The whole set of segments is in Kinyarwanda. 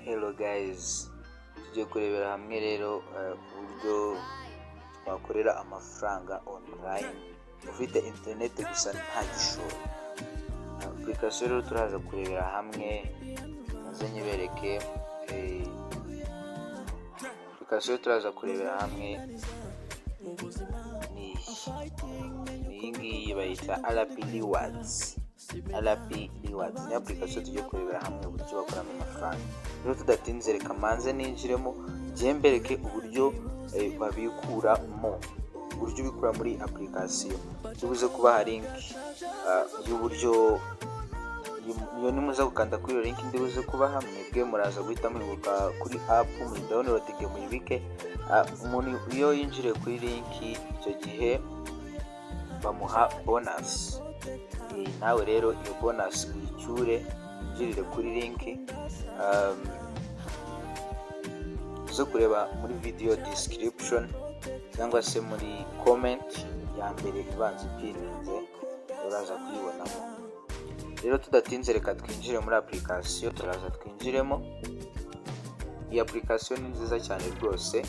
Hello guys, tugiye kurebera hamwe rero uburyo twakorera amafaranga online ufite internet gusa nta gishoro. Application rero turaza kurebera hamwe, maze nyibereke. Application turaza kurebera hamwe ni iyi ngiyi bayita RP Rewards. RP Rewards ni application tugiye kurebera hamwe uburyo bakoramo amafaranga. Rero tudatinze, reka manze ninjiremo njye mbereke uburyo babikuramo, uburyo ubikura muri application. Tubuze kubaha link y'uburyo iyo nimuza gukanda kuri iyo link ndibuze kubaha, mwebwe muraza guhita muhinguka kuri app, muri downloading, muyibike. Umuntu iyo yinjiriye kuri link, icyo gihe bamuha bonus. Nawe rero iyo bonus uyicyure, winjirire kuri link zo kureba muri video description cyangwa se muri comment ya mbere ibanza ipininze, uraza kuyibonamo. Rero tudatinze, reka twinjire muri application. Turaza twinjiremo. Iyi application ni nziza cyane rwose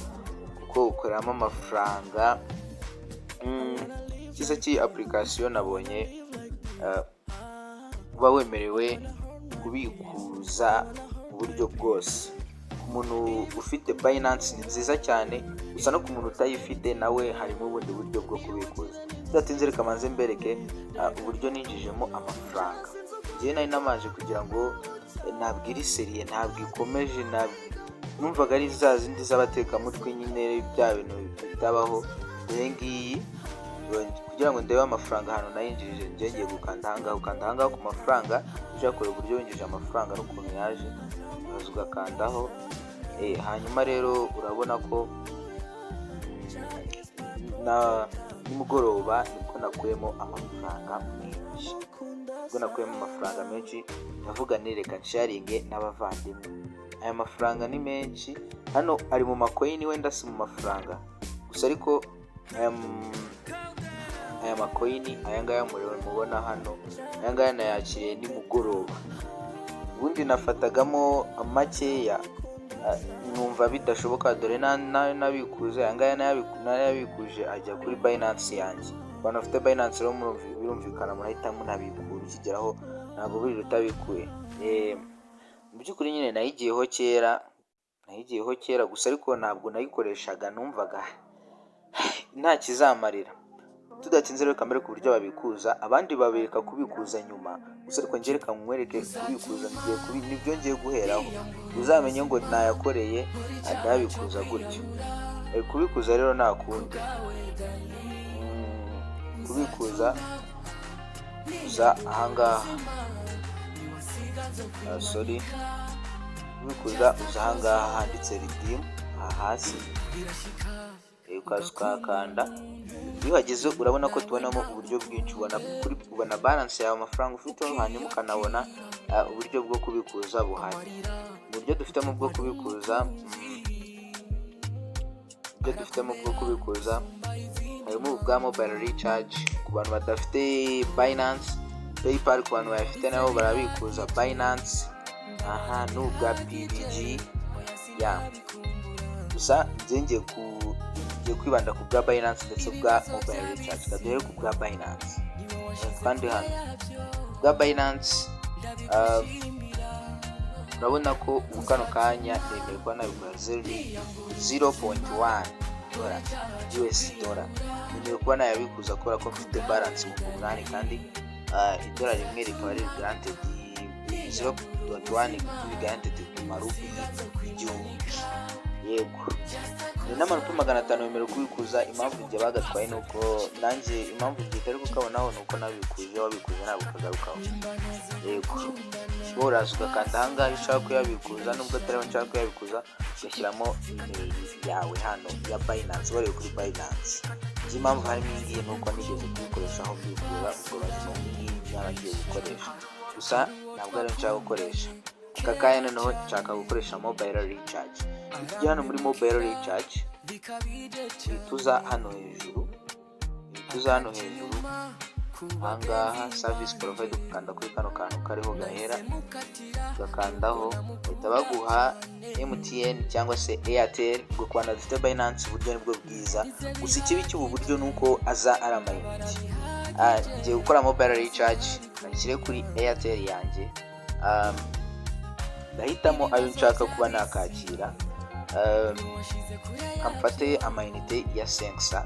kuko ukoreramo amafaranga. Icyiza cy'iyi application nabonye, uba wemerewe kubikuza mu buryo bwose. Ku muntu ufite Binance ni nziza cyane, gusa no ku muntu utayifite nawe harimo ubundi buryo bwo kubikuza. Tudatinze, reka manze mbereke uburyo ninjijemo amafaranga. Njyewe nari namanje kugira ngo ntabwo iri sérieux, ntabwo ikomeje, numvaga ari za zindi z'abatekamutwe nyine, bya bintu bitabaho. Dore ngiyi, kugira ngo ndebe amafaranga ahantu nayinjirije, njye ngiye gukanda ahangaha. Ukanda ahangaha ku mafaranga, ushaka kureba uburyo winjije amafaranga n'ukuntu yaje, uraza ugakandaho. Hanyuma rero urabona ko na nimugoroba nibwo nakuyemo amafaranga menshi. Ubwo nakuyemo amafaranga menshi, ndavuga nti reka nsharinge n'abavandimwe. Aya mafaranga ni menshi, hano ari mu macoin, wenda si mu mafaranga gusa, ariko aya macoin, aya ngaya mubona hano, aya ngaya nayakiriye nimugoroba. Ubundi nafatagamo makeya, numva bidashoboka. Dore nayo nabikuze, aya ngaya nayabikuje ajya kuri Binance yanjye. Abantu bafite Binance rero birumvikana murahita munabikura, ukigeraho ntabwo burira utabikuye. Mu by'ukuri nyine nayigiyeho kera, nayigiyeho kera gusa, ariko ntabwo nayikoreshaga, numvaga nta kizamarira. Tudatinze rero, kamere ku buryo babikuza, abandi babereka kubikuza nyuma gusa, ariko njye reka nkwereke kubikuza. Ngiye kubi nibyo ngiye guheraho, uzamenye ngo nayakoreye ndayabikuza gutyo. Kubikuza rero nta kundi. Kubikuza uza ahangaha, sorry, kubikuza uza ahangaha handitse redeem, aha hasi, ukaza ukahakanda. Iyo uhageze urabona ko tubonamo uburyo bwinshi. Ubona kuri, ubona balance yawe, amafaranga ufite, hanyuma ukanabona uburyo bwo kubikuza buhari. Uburyo dufitemo bwo kubikuza, uburyo dufitemo bwo kubikuza harimo ubwa mobile recharge ku bantu badafite Binance, PayPal ku bantu bayafite nabo barabikuza Binance, aha n'ubwa PBG ya. Gusa njye ngiye kwibanda ku bwa Binance ndetse bwa mobile recharge. Kaduhere ku bwa Binance. Kandi hano bwa Binance, urabona ko ubu kano kanya nemeye kuba nabikora 0.1 dollar, US dollar. Nemerewe kuba nayabikuza kubera ko mfite balance 8000, kandi idolari rimwe rikaba riri granted, 0.1 granted ku marupi 1000. Yego, ni n'amarupi 500 wemerewe kubikuza. Impamvu igihe bagatwaye ni uko nanjye impamvu igihe itari kukabonaho ni uko nabikuje, wabikuje ntabwo ukagarukaho. Yego, wowe uraza ugakanda ahangaha iyo ushaka kuyabikuza, nubwo atariho nshaka kuyabikuza, ugashyiramo email yawe hano ya Binance, wareba kuri Binance. Nzi impamvu harimo iyi ngiyi ni uko nigeze kuyikoreshaho mbikuza, ubwo bazimo iyi ngiyi naba ngiye gukoresha, gusa ntabwo ariyo nshaka gukoresha aka kanya. Noneho nshaka gukoresha mobile recharge. Tujya hano muri mobile recharge, uhita uza hano hejuru, uhita uza hano hejuru ahangaha service provider, ugakanda kuri kano kantu kariho gahera, ugakandaho, uhita Bahita baguha MTN cyangwa se Airtel. Ubwo ku bantu badafite Binance, uburyo nibwo bwiza. Gusa ikibi cy'ubu buryo ni uko aza ari amayinite. Ngiye gukora mobile recharge, nshyire kuri Airtel yanjye. Ndahitamo ayo nshaka kuba nakakira. Kamfate amayinite ya 500.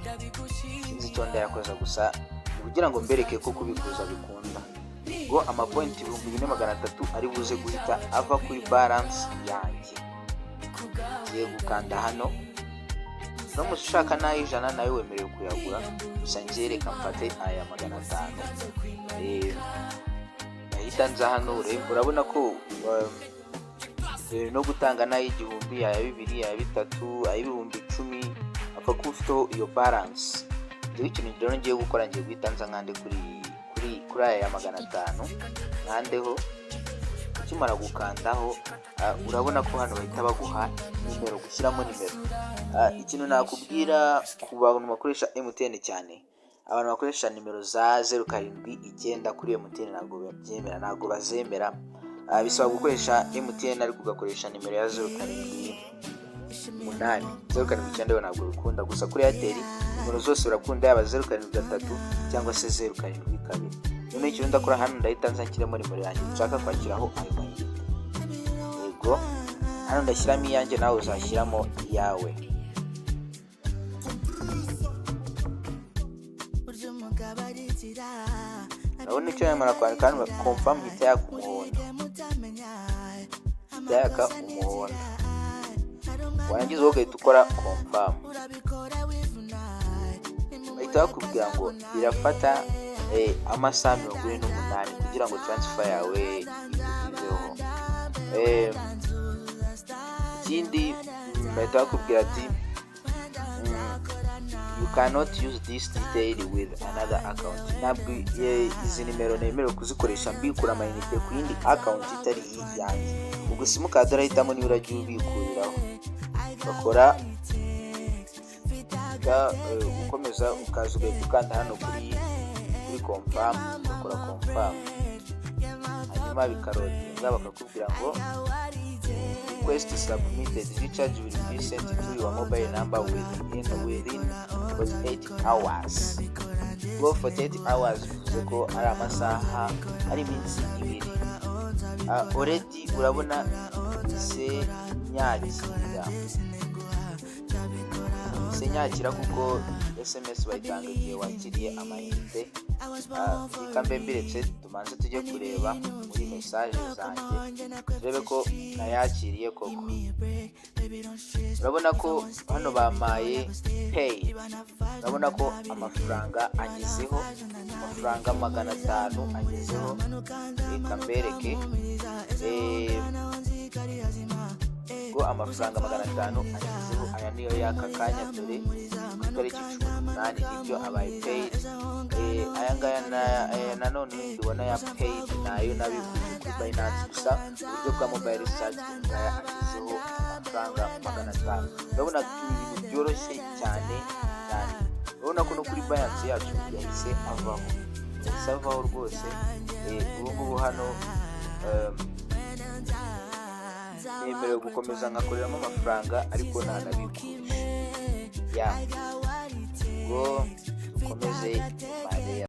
Sinzi icyo ndayakoza, gusa ni kugira ngo mbereke ko kubikuza bikunda. Ngo amapoints 4300 ari buze guhita ava kuri balance yanjye. Ngiye gukanda hano. Uramutse ushaka n'ay'ijana nayo wemerewe kuyagura, gusa njye reka mfate aya 500. Ndahita nza hano. Urabona ko no gutanga n'ay'igihumbi, aya 2000, aya 3000, ay'ibihumbi 10, apfa kuba ufiteho iyo balance. Njyewe ikintu rero ngiye gukora, ngiye guhita nza nkande kuri aya ya 500, nkandeho. Ukimara gukandaho, urabona ko hano bahita baguha nimero, gushyiramo nimero. Ikintu nakubwira ku bantu bakoresha MTN cyane, abantu bakoresha nimero za 079 kuri MTN ntabwo babyemera, ntabwo bazemera. Bisaba gukoresha MTN ariko ugakoresha nimero ya 078, 079 yo ntabwo bikunda. Gusa kuri Airtel nimero zose urakunda, yaba 073 cyangwa se 072. Noneho ikintu ndakora hano, ndahita nza nshyiremo nimero yanjye nshaka kwakiraho ayo mayinite. Yego, hano ndashyiramo iyanjye, nawe uzashyiramo iyawe. Burya umugabo arizira. Urabona icyo yamara kwandika hano confirm, ihita yaka umuhondo, ihita yaka umuhondo. Warangiza wowe ugahita ukora confirm. Urabikora wivuna. Bahita bakubwira ngo birafata amasaha 48 kugira ngo transfer yawe iveho. Ikindi, bahita bakubwira ati "You cannot use this detail with another account." Ntabwo izi nimero nemerewe kuzikoresha mbikura amayinite ku yindi account itari iyanjye. Ubwo simukadi urahitamo niba urajya ubikuriraho. Bakora ukomeza ukaza ugahita ukanda hano kuri confirm, ugakora confirm, hanyuma bikaloadinga, bakakubwira ngo "Request submitted, recharge will be sent to your mobile number within 48 hours." Ubwo 48 hours bivuze ko ari amasaha, ari iminsi 2. Already urabona se nyakira kuko SMS bayitanga igihe wakiriye amayinite. Reka mbe mbiretse, tubanze tujye kureba muri message zanjye turebe ko nayakiriye koko. Urabona ko hano bampaye pay. Urabona ko amafaranga agezeho, amafaranga 500 agezeho. Reka mbereke ngo amafaranga 500 agezeho. Aya niyo y'aka kanya, dore ku itariki 18 nibyo abaye paid. Aya ngaya nanone ndibona ya paid nayo nabikuje kuri Binance, gusa uburyo bwa mobile recharge. Ngaya agezeho, amafaranga 500. Urabona ni ibintu byoroshye cyane cyane. Urabona ko no kuri balance yacu yahise avaho, yahise avaho rwose. Ubu ngubu hano nemerewe gukomeza nkakoreramo amafaranga, ariko ntanabikuje ya. Ngo dukomeze imibare.